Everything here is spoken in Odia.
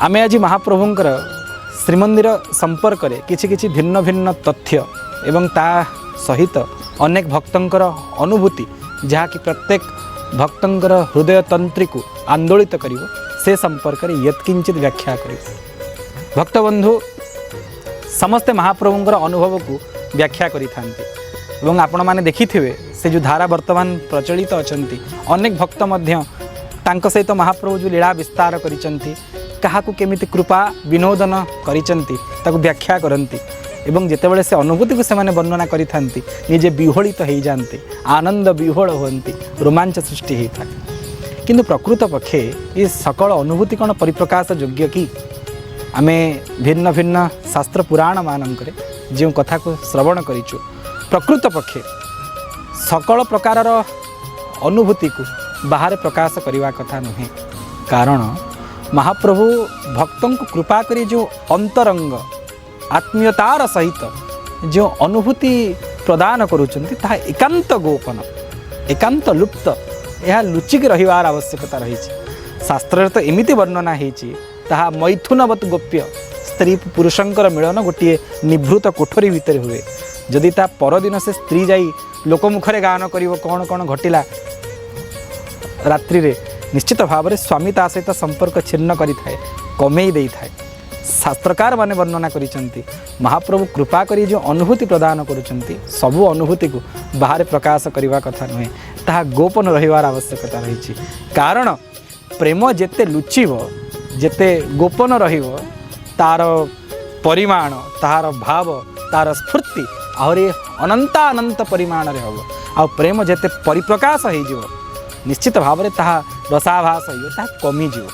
ଆମେ ଆଜି ମହାପ୍ରଭୁଙ୍କର ଶ୍ରୀମନ୍ଦିର ସମ୍ପର୍କରେ କିଛି କିଛି ଭିନ୍ନ ଭିନ୍ନ ତଥ୍ୟ ଏବଂ ତା ସହିତ ଅନେକ ଭକ୍ତଙ୍କର ଅନୁଭୂତି, ଯାହାକି ପ୍ରତ୍ୟେକ ଭକ୍ତଙ୍କର ହୃଦୟ ତନ୍ତ୍ରୀକୁ ଆନ୍ଦୋଳିତ କରିବ, ସେ ସମ୍ପର୍କରେ ୟତ୍କିଞ୍ଚିତ ବ୍ୟାଖ୍ୟା କରିବୁ। ଭକ୍ତବନ୍ଧୁ, ସମସ୍ତେ ମହାପ୍ରଭୁଙ୍କର ଅନୁଭବକୁ ବ୍ୟାଖ୍ୟା କରିଥାନ୍ତି ଏବଂ ଆପଣମାନେ ଦେଖିଥିବେ, ସେ ଯେଉଁ ଧାରା ବର୍ତ୍ତମାନ ପ୍ରଚଳିତ ଅଛନ୍ତି, ଅନେକ ଭକ୍ତ ମଧ୍ୟ ତାଙ୍କ ସହିତ ମହାପ୍ରଭୁ ଯେଉଁ ଲୀଳା ବିସ୍ତାର କରିଛନ୍ତି, କାହାକୁ କେମିତି କୃପା ବିନୋଦନ କରିଛନ୍ତି, ତାକୁ ବ୍ୟାଖ୍ୟା କରନ୍ତି ଏବଂ ଯେତେବେଳେ ସେ ଅନୁଭୂତିକୁ ସେମାନେ ବର୍ଣ୍ଣନା କରିଥାନ୍ତି, ନିଜେ ବିହ୍ୱଳିତ ହେଇଯାଆନ୍ତି, ଆନନ୍ଦ ବିହ୍ୱଳ ହୁଅନ୍ତି, ରୋମାଞ୍ଚ ସୃଷ୍ଟି ହେଇଥାଏ। କିନ୍ତୁ ପ୍ରକୃତ ପକ୍ଷେ ଏ ସକଳ ଅନୁଭୂତି କ'ଣ ପରିପ୍ରକାଶ ଯୋଗ୍ୟ କି? ଆମେ ଭିନ୍ନ ଭିନ୍ନ ଶାସ୍ତ୍ର ପୁରାଣ ମାନଙ୍କରେ ଯେଉଁ କଥାକୁ ଶ୍ରବଣ କରିଛୁ, ପ୍ରକୃତ ପକ୍ଷେ ସକଳ ପ୍ରକାରର ଅନୁଭୂତିକୁ ବାହାରେ ପ୍ରକାଶ କରିବା କଥା ନୁହେଁ। କାରଣ ମହାପ୍ରଭୁ ଭକ୍ତଙ୍କୁ କୃପା କରି ଯେଉଁ ଅନ୍ତରଙ୍ଗ ଆତ୍ମୀୟତାର ସହିତ ଯେଉଁ ଅନୁଭୂତି ପ୍ରଦାନ କରୁଛନ୍ତି, ତାହା ଏକାନ୍ତ ଗୋପନ, ଏକାନ୍ତ ଲୁପ୍ତ। ଏହା ଲୁଚିକି ରହିବାର ଆବଶ୍ୟକତା ରହିଛି। ଶାସ୍ତ୍ରରେ ତ ଏମିତି ବର୍ଣ୍ଣନା ହେଇଛି, ତାହା ମୈଥୁନବତ୍ ଗୋପ୍ୟ। ସ୍ତ୍ରୀ ପୁରୁଷଙ୍କର ମିଳନ ଗୋଟିଏ ନିଭୃତ କୋଠରୀ ଭିତରେ ହୁଏ। ଯଦି ତା ପରଦିନ ସେ ସ୍ତ୍ରୀ ଯାଇ ଲୋକମୁଖରେ ଗାନ କରିବ କ'ଣ କ'ଣ ଘଟିଲା ରାତ୍ରିରେ, ନିଶ୍ଚିତ ଭାବରେ ସ୍ୱାମୀ ତା ସହିତ ସମ୍ପର୍କ ଛିନ୍ନ କରିଥାଏ, କମେଇ ଦେଇଥାଏ। ଶାସ୍ତ୍ରକାର ମାନେ ବର୍ଣ୍ଣନା କରିଛନ୍ତି, ମହାପ୍ରଭୁ କୃପା କରି ଯେଉଁ ଅନୁଭୂତି ପ୍ରଦାନ କରୁଛନ୍ତି, ସବୁ ଅନୁଭୂତିକୁ ବାହାରେ ପ୍ରକାଶ କରିବା କଥା ନୁହେଁ। ତାହା ଗୋପନ ରହିବାର ଆବଶ୍ୟକତା ରହିଛି। କାରଣ ପ୍ରେମ ଯେତେ ଲୁଚିବ, ଯେତେ ଗୋପନ ରହିବ, ତାର ପରିମାଣ, ତାହାର ଭାବ, ତାର ସ୍ଫୂର୍ତ୍ତି ଆହୁରି ଅନନ୍ତ ଅନନ୍ତ ପରିମାଣରେ ହେବ। ଆଉ ପ୍ରେମ ଯେତେ ପରିପ୍ରକାଶ ହେଇଯିବ, ନିଶ୍ଚିତ ଭାବରେ ତାହା ରସାଭାସ ହେଇଯିବ, ତାହା କମିଯିବ।